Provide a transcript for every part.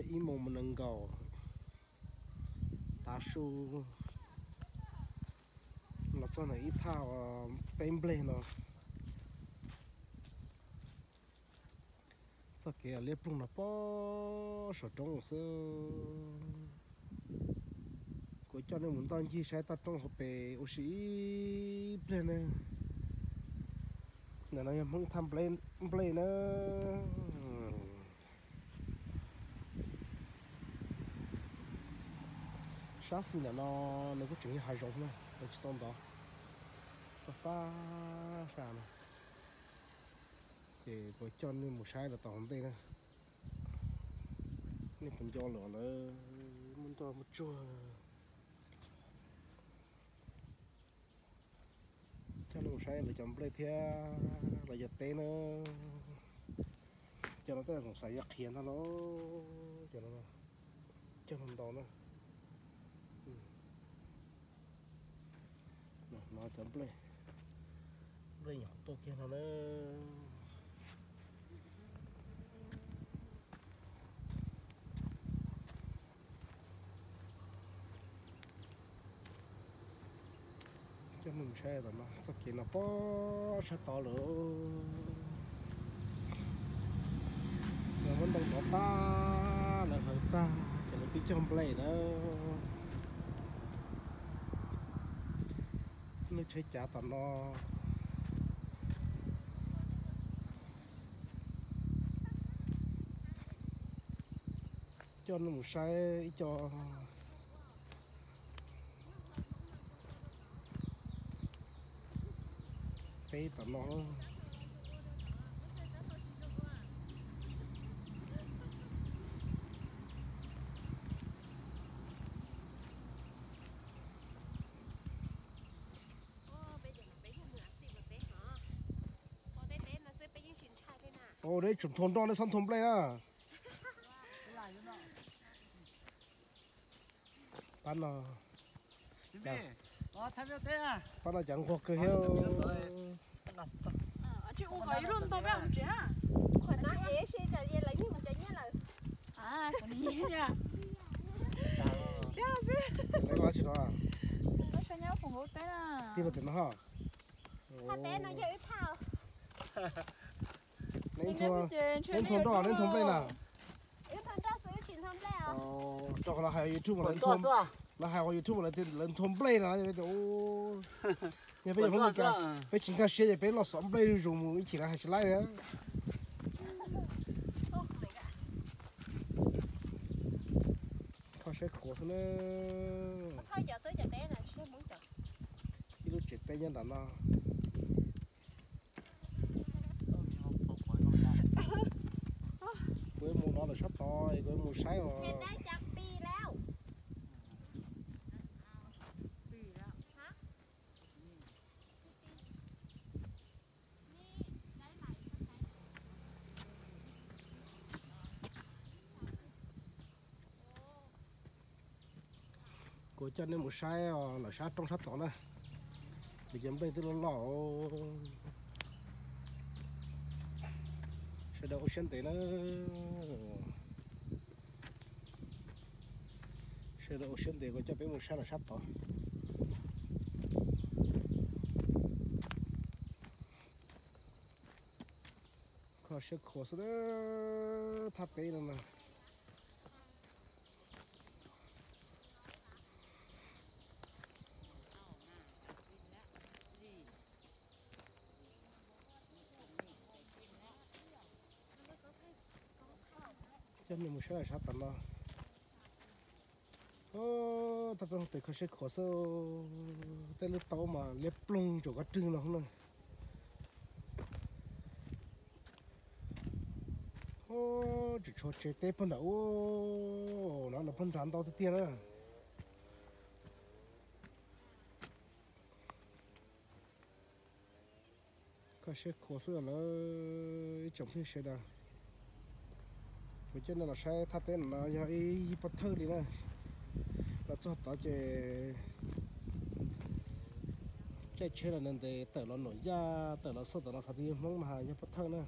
Ib moos mus nees nkaum tav su los txog ntawm ib thaj peb nplej no. Txoj kev liab ploog no pob saum roob xwb. Kuv coj nej mus ntoj ncig saib toj roob hauv pes ua si ib pliag ne. Ntawm no yog Hmoob thaj nplej na. Sab xis ntawm no nws kuj tseem yog hav zoov na, nws tsis tau ntov, fab fab sab no. Ces kuv coj nej mus saib lawv tom hauv ntej na. Nej puas nco lawm, lawv muaj ntoj muaj tsuag. Coj nej mus saib lawv cov nplej thiab lawv cov teb na. Cov no tej zaum xav yog qhiav ntag los, cov no cog ntau na. No cov nplej, nplej nyuam qhuav tuaj kiag no na. Coj nej mus saib tom no, txoj kev no pob sab tod lawm. Lawv muab ntoo rov tag, lawv hlawv tag ces lawv pib cog nplej na. Lub tsheb cav tom no. Coj nej mus saib ib co teb tom no. Ua, neb tsum nthua nroj, neb txhob nthua nplej na. Pab no, pab no cas nquag kawg thiab. Tib no pem no ho. Neb nthua nroj, neb nthua nplej na. Rau qhov lawv hais YouTube, lawv hais YouTube lawv nthua nplej na. Yog peb, peb tsis nkag siab ces peb los xov nplej zuj zus mus ib chim lawv hais tsis laib na. Kho siab khuav xwb na. Ib lub tsev teb nyob nram no. Kuv yuav mus no lawm sab tod, kuv yuav mus saib os. Kuv coj nej mus saib os, lawm sab roob sab tod na. Lawv cov nplej twb loj loj. Sawv daws ua siab ntev na. Sawv daws ua siab ntev, kuv coj peb mus saib lawm sab tod. Kho siab khuav xwb, thaj teb no na. Coj nej mus saib sab tom no. Toj roob hauv pes kho siab khuav xwb. Tej lub taub mas liab ploog tsuas koj rwg no na. Tseem tshuav tsev teb puag nram ub no, lawv puag nrad ntau tiag tiag na. Kho siab khuav xwb lawm ib tsoom phooj ywg sawv daws. Kuv coj nej los saib thaj teb no yog ib yig pov thawj li na. Los txog tod ces caij tsheb los ntev ntev tawm los Nuam Yaj tawm los xauj tom no xav tias yog Hmoob mas yog pov thawj na.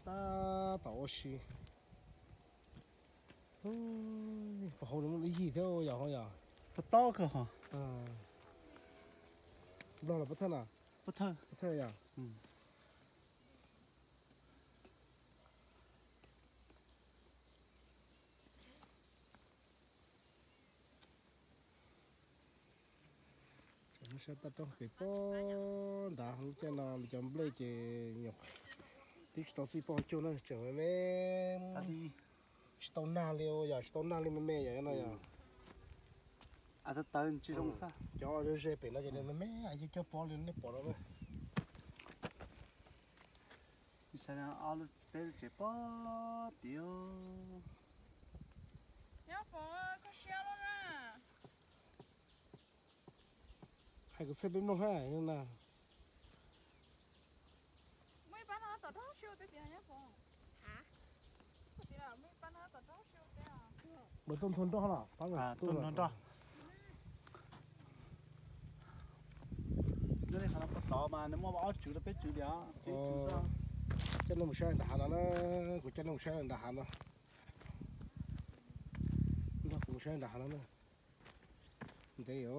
Tab tom ua si. Ub, hauv no muaj ib yig thiab yom, hauv yom. Pob tob kawg ho. Nplog los Pob Thawj na? Pob Thawj. Pob Thawj yom. Saib toj roob pem pob nrad, lub caij no lawv cov nplej ces nyuam twb tsis tau txij poj cuag na, tseem me me, tsis tau nag li, yog tsis tau nag li me me yom no yom. Cov ze ze pem no ces me me, cog cog pob li nej pom no na. Peb lub tsev pob tid. Hais kwv txhiaj peb mloog hab na. Npawg tuaj nthua nroj los, tuaj nthua nroj. Nyob li qhov no puag tod mas nws muaj ob tswv rau peb tswv li os. Coj nej mus saib nram hav no na, kuv coj nej mus saib nram hav no. Nrog kuv mus saib nram hav no na. Ntev,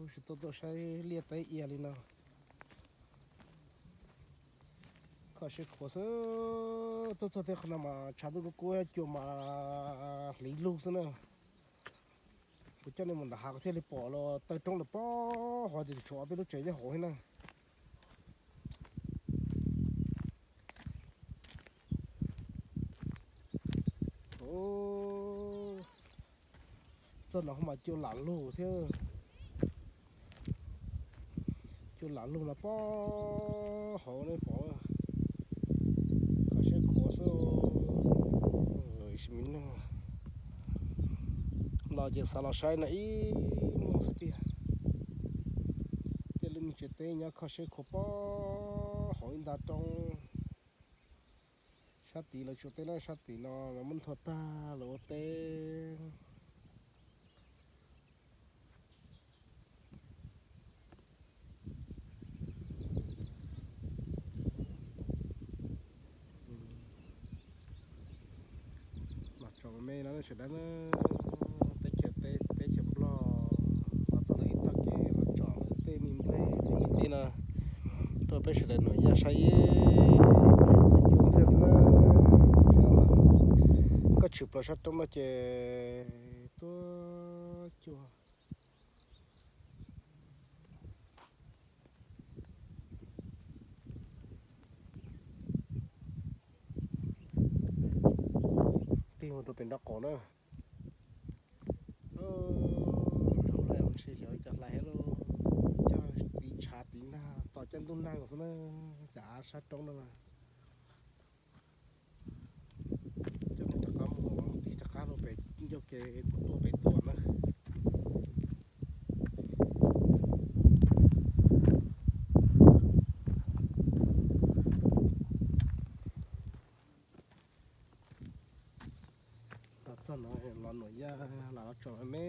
tsis tau tuaj saib liaj teb ia li no. Kho siab khuav xwb, tuaj txog tej qhov no mas tshav ntuj kub kub, cua mas hliv lug xwb na. Kuv coj nej mus nram hav kuv thiaj li pom los taw roob lawm pob hov tias tshuav ob peb lub tsev nyob hauv thiab na. Txog no mas cua lam lug thiab. Cua lam lug no pob hauv nej pom. Kho siab khuav xwb. Sim neej los ces xav los saib no ib muag xwb tiag. Tej lub me tsev teb nyob kho siab khuav pob hauv ib nta roob. Sab tid lawv tsuas teb na, sab tid no lawv muab nthua tag lawv ua teb. Los tsom me no sawv daws na, teb chaws teb, teb chaws Nplog, los txog ntawm ib tog kev los tsom tej me nplej tej me teb no rau peb sawv daws nuam yaj saib ib pliag tuaj cua ntxiag xwb na. Koj tshwm plaws sab roob no ces tuaj cua. Tig mus rau pem nraub qaum na. Ntshai xyov cov hlais thiab lauj, cog tiv tshav tiv nag tos caij ntuj nag xwb na, cov av sab roob no na. Coj nej rov qab mus tig rov qab rau pem ncauj kev kuv tuaj pem tuaj na. Los txog no los nuam yaj los tsom me,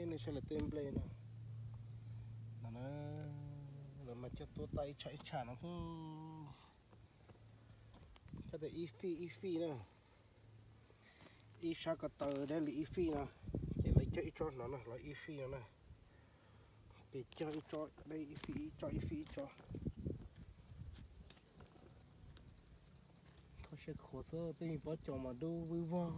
nej saib lawv tej nplej no. No na, lawv mas cog tuab tag ib tsham ib tsham no xwb. Cog tias ib fij ib fij na, ib sab ko taw deb li ib fij no, ces lawv cog ib tsob no na los ib fij no na. Ces cog ib tsob deb ib fij ib tsob ib fij ib tsob. Kho siab khuav xwb, tej me pob cos mas dub vwj vog.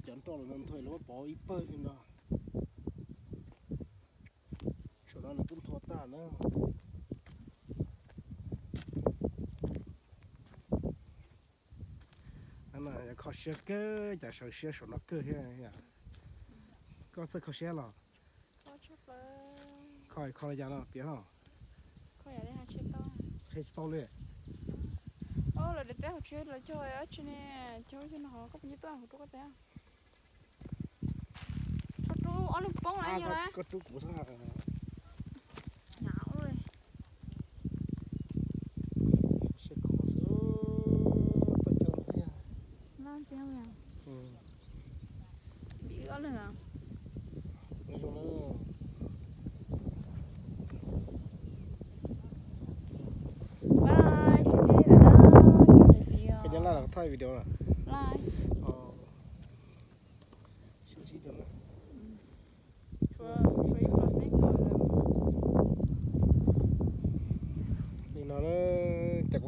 Cov nroj los no nthua lawv muab pov ib pawg li no. Saum no lawv kuj nthua tag na. Kho siab kawg, cas sawv siab saum no kawg thiab. Koj txawj kho siab los? Kho kho li cas no piav no. Qhia tsis tau li. Lawv daim teb hauv tsev lawv cog dab tsi ne, cog cog no hov koj puas nyiam tuaj hauv rub koj teb. Koj rub ob leeg poob lawm yog lawm. Koj rub kuv xwb. Siab khuav xwb, tuaj cog ntxiag. Ntxiag. Vim wb ob leeg. Koj nyob Laj los Like.